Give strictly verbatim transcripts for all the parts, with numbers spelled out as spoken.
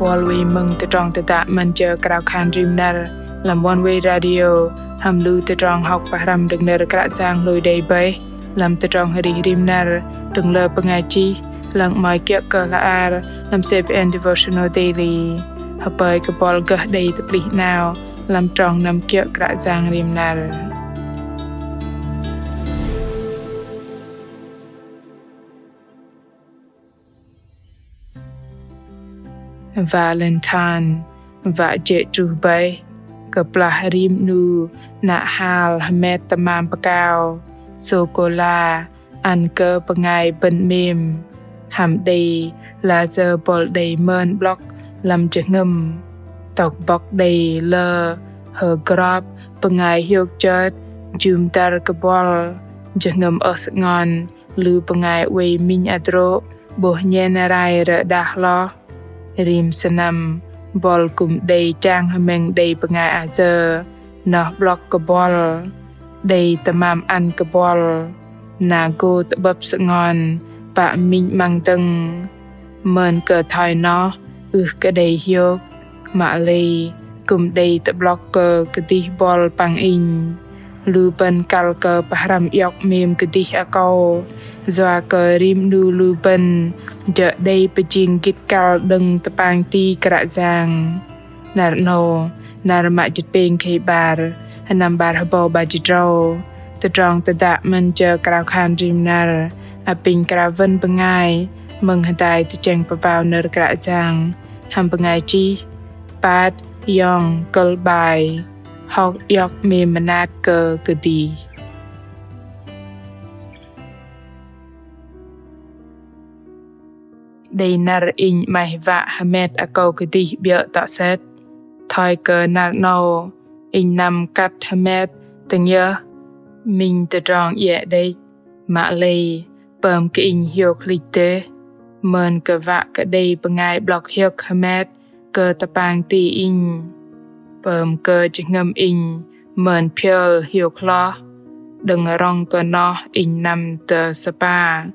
Buăl wei mơ̆ng tơdrong tơdă 'Măn Jơ Krao Khan Rim Năr lăm One Way Radio, hăm lu tơdrong hŏk pơhrăm đơ̆ng nơ̆r Kră Yang hlôi đei bơih lăm tơdrong arih rim năr đơ̆ng lơ bơngai chih, lăng 'mơ̆i kiơ̆ kơ hla bơar lăm CBN Devotional Daily. Hơpơi kơ buăl gơh đei tơplih 'nao lăm trong năm kiơ̆ Kră Yang rim năr. Valentine, wă jê̆ truh bơih, kơplah rim 'nu na hal hơmet tơmam pơkao, sôkôla, ăn kơ bơngai bơ̆n 'mêm. Hăm đei layơ buăl đei mơn 'blŏk lăm jơhngơ̆m. Tŏk bŏk đei lơ hơgrop bơngai hiôk chơt jŭm dăr kơ buăl, jơhngơ̆m ơh sơngon lu bơngai oei minh hơdrô̆ 'bôh nhen rai rơđah hloh. Rim sơnăm buăl kư̆m đei chang hơmĕng đei bơngai ayơ noh 'blŏk kơ buăl, đei tơmam ăn kơ buăl, na gô tơ'bơ̆p sơngon pă minh 'măng dơ̆ng. Mơn kơ thoi noh ưh kơ đei hiôk, mă lei kư̆m đei tơ'blŏk kơ kơdih buăl păng inh. Lu bơ̆n kăl kơ pơhrăm iŏk 'mêm kơdih akâu, yua kơ rim 'nu lu bơ̆n jơ̆ đei pơjing gĭt kăl đơ̆ng tơpang ti Kră Yang. Năr 'nâu, năr mă jĭt pêng khei 'bar, sơnăm 'bar hơbâu 'bar jĭt tơdrâu. Tơdrong tơdă 'Măn Jơ Krao Khan Rim Năr apinh krao wơ̆n bơngai mơ̆ng hơdai tơchĕng pơbao nơ̆r Kră Yang hăm bơngai chih Pat Yong Kơl Bai. Hŏk iŏk 'mêm mơnat kơ kơdih. Đei năr inh 'maih wă hơmet akâu kơdih 'biơ̆ tŏ sĕt. Thoi kơ năr 'nâu, inh năm kăt hơmet tơngiơh, minh tơdrong iĕ đĕch, mă lei pơm kơ inh hiôk hlĭch dêh. Mơn kơ wă kơ đei bơngai 'blŏk hiơ̆k hơmet kơ tơpang ti inh. Pơm kơ jơhngơ̆m inh mơn phiơl hiôk hloh. Đơ̆ng rŏng kơ noh inh năm tơ sơpa,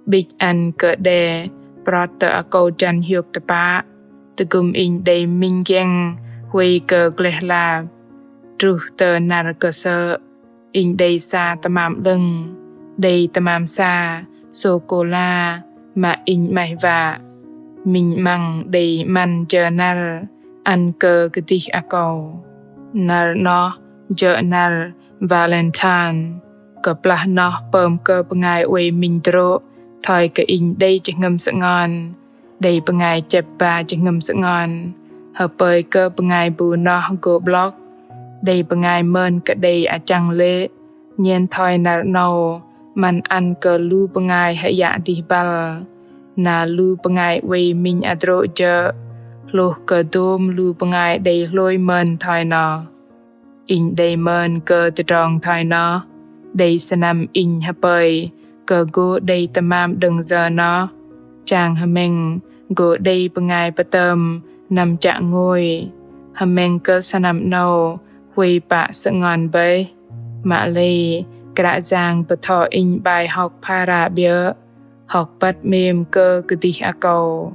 'bĭch ăn kơ đe prot tơ akâu jăn hiôk tơpă, tơgŭm inh đei minh giĕng huay kơ gleh lap. Truh tơ năr kơsơ̆, inh đei sa tơmam 'lơ̆ng, đei tơmam sa sôkôla mă inh 'maih wă. Minh 'măng đei 'măn jơ năr ăn kơ kơdih akâu. Năr noh jơ̆ năr Valentine, kơplah noh pơm kơ bơngai oei minh hơdrô̆ thoi kơ inh đei jơhngơ̆m sơngon, đei bơngai chĕp ba jơhngơ̆m sơngon, hơpơi kơ bơngai bu noh gô 'blŏk. Đei bơngai mơn kơ đei achăng lê̆, nhen thoi năr 'nâu 'măn ăn kơ lu bơngai hơyă dih băl. Na lu bơngai oei minh hơdrô̆ jơ̆ hlôh kơ dôm lu bơngai đei hlôi mơn thoi noh. Inh đei mơn kơ tơdrong thoi noh, đei sơnăm inh hơpơi kơ gô đei tơmam đơ̆ng yơ noh. Chang hơmĕng gô đei bơngai pơtơm năm chă ngôi. Hơmĕng kơ sơnăm 'nâu huay pă sơngon bơih. Mă lei Kră Yang bơtho inh 'bai hŏk phara 'biơ̆, hŏk băt 'mêm kơ kơdih akâu.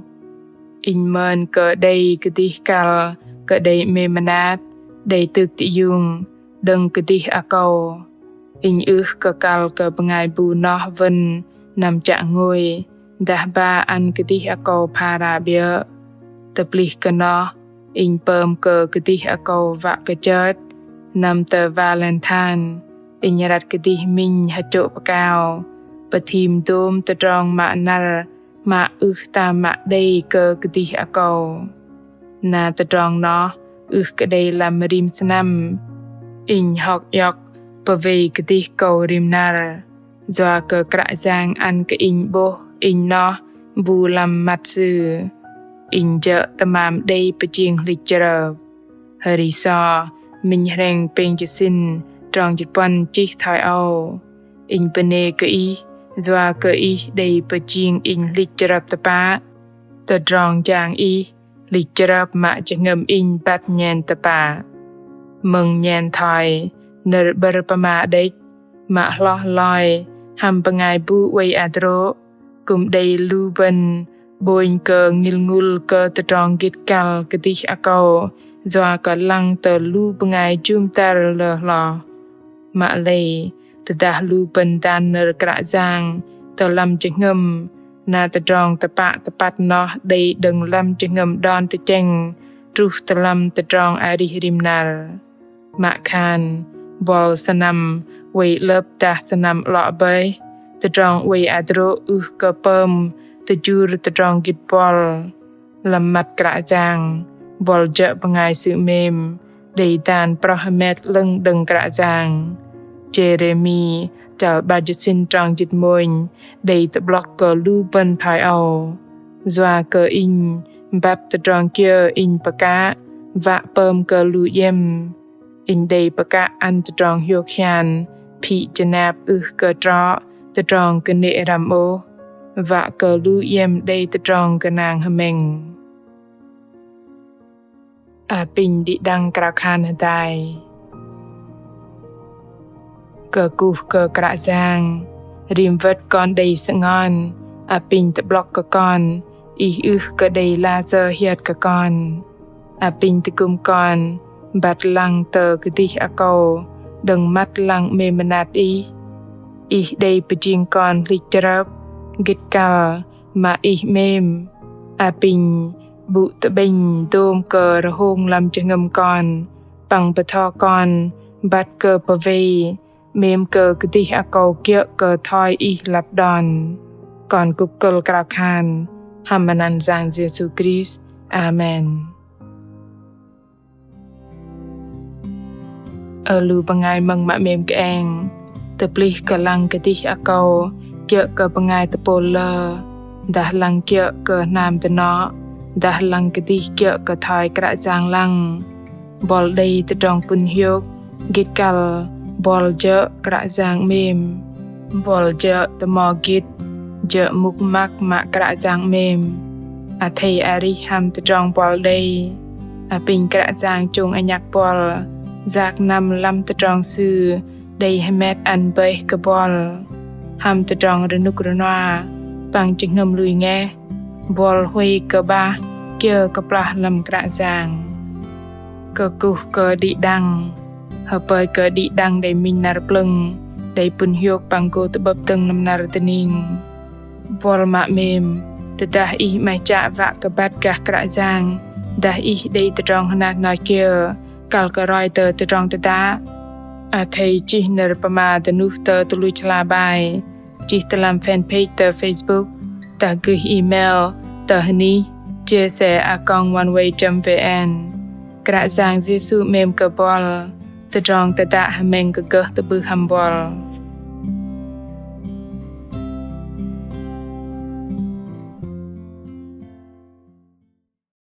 Inh mơn kơ đei kơdih kăl kơ đei 'mêm mơnat, đei tŭk tơiung đơ̆ng kơdih akâu. Inh ưh kơ kăl kơ bơngai bu noh wơ̆n năm chă ngôi, dah ba ăn kơdih akâu phara 'biơ̆. Tơplih kơ noh, inh pơm kơ kơdih akâu wă kơ chơt. Năm tơ Valentine, inh răt kơdih minh hơchô̆ pơkao, pơthim dôm tơdrong mă năr mă ưh tam mă đei kơ kơdih akâu. Na tơdrong noh ưh kơ đei lăm rim sơnăm. Inh hŏk iŏk pơwei kơdih kâu rim năr, yua kơ Kră Yang ăn kơ inh 'bôh inh noh bu lăm măt Sư. Inh jơ̆ tơmam đei pơjing hlĭch chrơp. Hơri sô, minh hrĕng pêng jơsĭn, trong jĭt puăn chih thoi âu: Inh bơnê kơ Ih, yua kơ Ih đei pơjing inh hlĭch chrơp tơpă. Tơdrong jang Ih, hlĭch chrơp mă jơhngơ̆m inh băt nhen tơpă. Mơ̆ng nhen thoi nơ̆r 'bơ̆r pơma đĕch, mă hloh loi hăm bơngai bu oei hơdrô̆, kư̆m đei lu bơ̆n Ƀônh kơ ngil ngŭl kơ tơdrong gĭt kăl kơdih akâu yua kơ lăng tơ lu bơngai jŭm dăr lơ hloh. Mă lei, tơdah lu bơ̆n dan nơ̆r Kră Yang tơ lăm jơhngơ̆m, na tơdrong tơpă tơpăt noh đei đơ̆ng lăm jơhngơ̆m đon tơchĕng truh tơ lăm tơdrong arih rim năr. Mă khan, buăl sơnăm oei 'lơ̆p dah sơnăm 'lŏ bơih, tơdrong oei hơdrô̆ ưh kơ pơm tơjur tơdrong gĭt buăl. Lăm măt Kră Yang, buăl jơ̆ bơngai sư 'mêm, đei dan proh hơmet 'lơ̆ng đơ̆ng Kră Yang. Jêrêmi chăl 'bar jĭt sĭn trong jĭt mônh đei tơ'blŏk kơ lu bơ̆n thoi âu: Yua kơ Inh băt tơdrong kiơ Inh pơkă, wă pơm kơ lu iĕm. Inh đei pơkă ăn tơdrong hiôk hian phĭ jơnap ưh kơ trŏ tơdrong kơnê̆ răm ôh, wă kơ lu iĕm đei tơdrong gơnang hơmĕng. Apinh đĭ đăng krao khan hơdai. Kơkuh kơ Kră Yang, rim wơ̆t kon đei sơngon, apinh tơ'blŏk kơ kon, Ih ưh kơ đei lasơ hiơt kơ kon. Apinh tơgŭm kon băt lăng tơ kơdih akâu đơ̆ng măt lăng 'mêm mơnat Ih. Ih đei pơjing kon hlĭch chrơp, gĭt kăl, mă Ih 'mêm. Apinh bŭ tơ'bĕnh dôm kơ rơhông lăm jơhngơ̆m kon, păng bơtho kon băt kơ pơwei, 'mêm kơ kơdih akâu kiơ̆ kơ thoi Ih lăp đon. Kon kŭp kơ̆l krao khan hăm măt anăn Yang Yêsu Krist. Amen. Ơ lu bơngai mơ̆ng mă 'mêm kơeng, tơplih kơ lăng kơdih akâu kiơ̆ kơ bơngai tơpôl lơ, dah lăng kiơ̆ kơ hnam dơnŏ, dah lăng kơdih kiơ̆ kơ thoi Kră Yang lăng. Buăl đei tơdrong pŭn hiôk gĭt kăl, buăl jơ̆ Kră Yang 'mêm. Buăl jơ̆ tơmo gĭt, jơ̆ mŭk măk mă Kră Yang 'mêm. Athei arih hăm tơdrong buăl đei. Apinh Kră Yang chông anhăk buăl yak năm lăm tơdrong Sư đei hơmet ăn bơih kơ buăl. Hăm tơdrong rơnŭk rơnua păng jơhngơ̆m lui ngeh, buăl huay kơ 'bah kiơ kơplah lăm Kră Yang. Kơkuh kơ đĭ đăng. Hơpơi kơ đĭ đăng đei minh năr plơ̆ng, đei pŭn hiôk păng gô tơ'bơ̆p dơ̆ng lăm năr dơning. Buăl mă 'mêm, tơdah ih 'maih chă wă kơ băt gah Kră Yang, dah ih đei tơdrong hơnat hơnot kiơ kăl kơ roi tơ tơdrong tơdă, athei chih nơ̆r pơma dơnuh tơ tơluch hla bơar, chih tơ lăm fanpage tơ Facebook, dah gơih email tơ hơnih J C a còng oneway chấm V N. Kră Yang Yêsu 'mêm kơ buăl. Tơdrong tơdă hơmĕng kơ gơh tơ'bưh hăm buăl.